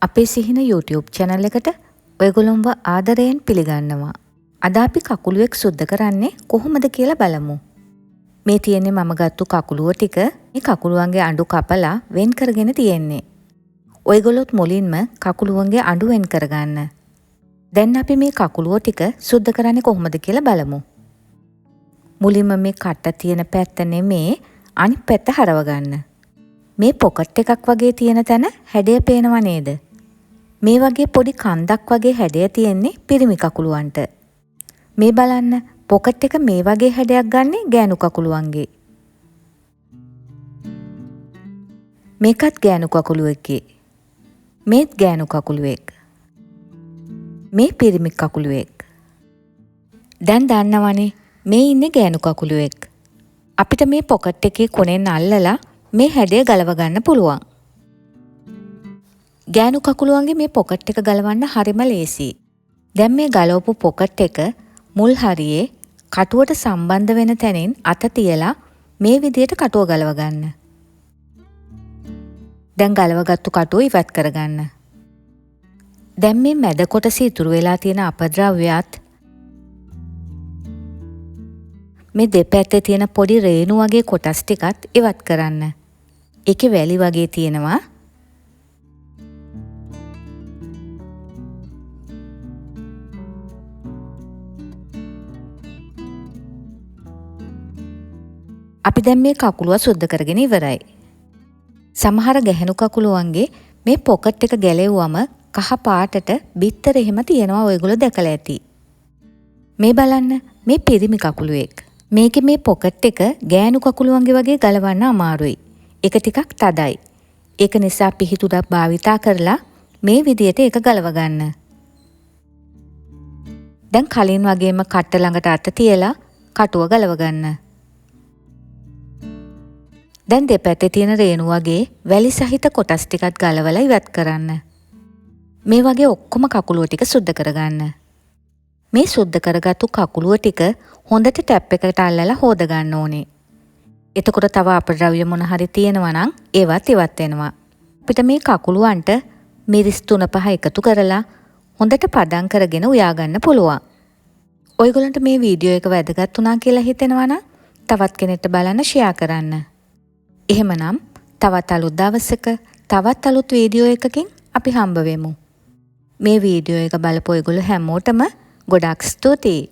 අපේ සිහින YouTube channel එකට ඔයගොල්ලොන්ව ආදරයෙන් පිළිගන්නවා. අද අපි කකුලුවෙක් සුද්ධ කරන්නේ කොහොමද කියලා බලමු. මේ තියෙන්නේ මම ගත්තු කකුලුව ටික. මේ කකුලුවන්ගේ අඬු කපලා වෙන් කරගෙන තියෙන්නේ. ඔයගොල්ලොත් මුලින්ම කකුලුවන්ගේ අඬු වෙන් කරගන්න. දැන් අපි මේ කකුලුව ටික සුද්ධ කරන්නේ කොහොමද කියලා බලමු. මුලින්ම මේ කට්ට තියෙන පැත්ත නෙමේ අනිත් පැත්ත හරව ගන්න. මේ පොකට් එකක් වගේ තියෙන තැන හැඩය පේනව නේද? මේ වගේ පොඩි කන්දක් වගේ හැඩය තියෙන්නේ පිරිමි කකුලුවන්ට. මේ බලන්න පොකට් එක මේ වගේ හැඩයක් ගන්නෙ ගෑනු කකුලුවන්ගේ. මේකත් ගෑනු කකුලුවෙක්ගේ. මේත් ගෑනු කකුලුවෙක්. මේ පිරිමි කකුලුවෙක්. දැන් දන්නවනේ මේ ඉන්නේ ගෑනු කකුලුවෙක්. අපිට මේ පොකට් එකේ කොනෙන් අල්ලලා මේ හැඩය ගලව ගන්න පුළුවන්. ගෑනු කකුලුවන්ගේ මේ පොකට් එක ගලවන්න හරිම ලේසියි. දැන් මේ ගලවපු පොකට් එක මුල් හරියේ කටුවට සම්බන්ධ වෙන තැනින් අත තියලා මේ විදියට කටුව ගලව ගන්න. දැන් ගලවගත්තු කටුව ඉවත් කරගන්න. දැන් මේ මැද කොටස ඉතුරු වෙලා තියෙන අපද්‍රව්‍යات මේ දෙපැත්තේ තියෙන පොඩි රේණු වගේ කොටස් ටිකත් ඉවත් කරන්න. ඒකේ වැලි වගේ තියෙනවා. අපි දැන් මේ කකුලුව සුද්ධ කරගෙන ඉවරයි. සමහර ගැහැණු කකුලුවන්ගේ මේ පොකට් එක ගැලෙව්වම කහ පාටට බිත්තර එහෙම තියෙනවා ඔයගොල්ලෝ දැකලා ඇති. මේ බලන්න මේ පිරිමි කකුලුවෙක්. මේකේ මේ පොකට් එක ගෑනු කකුලුවන්ගේ වගේ ගලවන්න අමාරුයි. ඒක ටිකක් තදයි. ඒක නිසා පිහිතුඩක් භාවිතා කරලා මේ විදියට ඒක ගලව ගන්න. දැන් කලින් වගේම කට්ට ළඟට අත තියලා කටුව ගලව ගන්න. දැන් දෙපැත්තේ තියෙන රේණු වගේ වැලි සහිත කොටස් ටිකත් ගලවලා ඉවත් කරන්න. මේ වගේ ඔක්කොම කකුලුව ටික සුද්ධ කරගන්න. මේ සුද්ධ කරගත්තු කකුලුව ටික හොඳට ටැප් එකට අල්ලලා හොද ගන්න ඕනේ. එතකොට තව අපද්‍රව්‍ය මොන හරි තියෙනවා නම් ඒවත් ඉවත් වෙනවා. අපිට මේ කකුලුවන්ට මිරිස් 3-5 එකතු කරලා හොඳට පදම් කරගෙන උයා ගන්න පුළුවන්. ඔයගොල්ලන්ට මේ වීඩියෝ එක වැදගත් වුණා කියලා හිතෙනවා නම් තවත් කෙනෙක්ට බලන්න ෂෙයා කරන්න. එහෙමනම් තවත් අලුත් දවසක තවත් අලුත් වීඩියෝ එකකින් අපි හම්බ වෙමු. මේ වීඩියෝ එක බලපු ඔයගොල්ලෝ හැමෝටම ගොඩක් ස්තුතියි.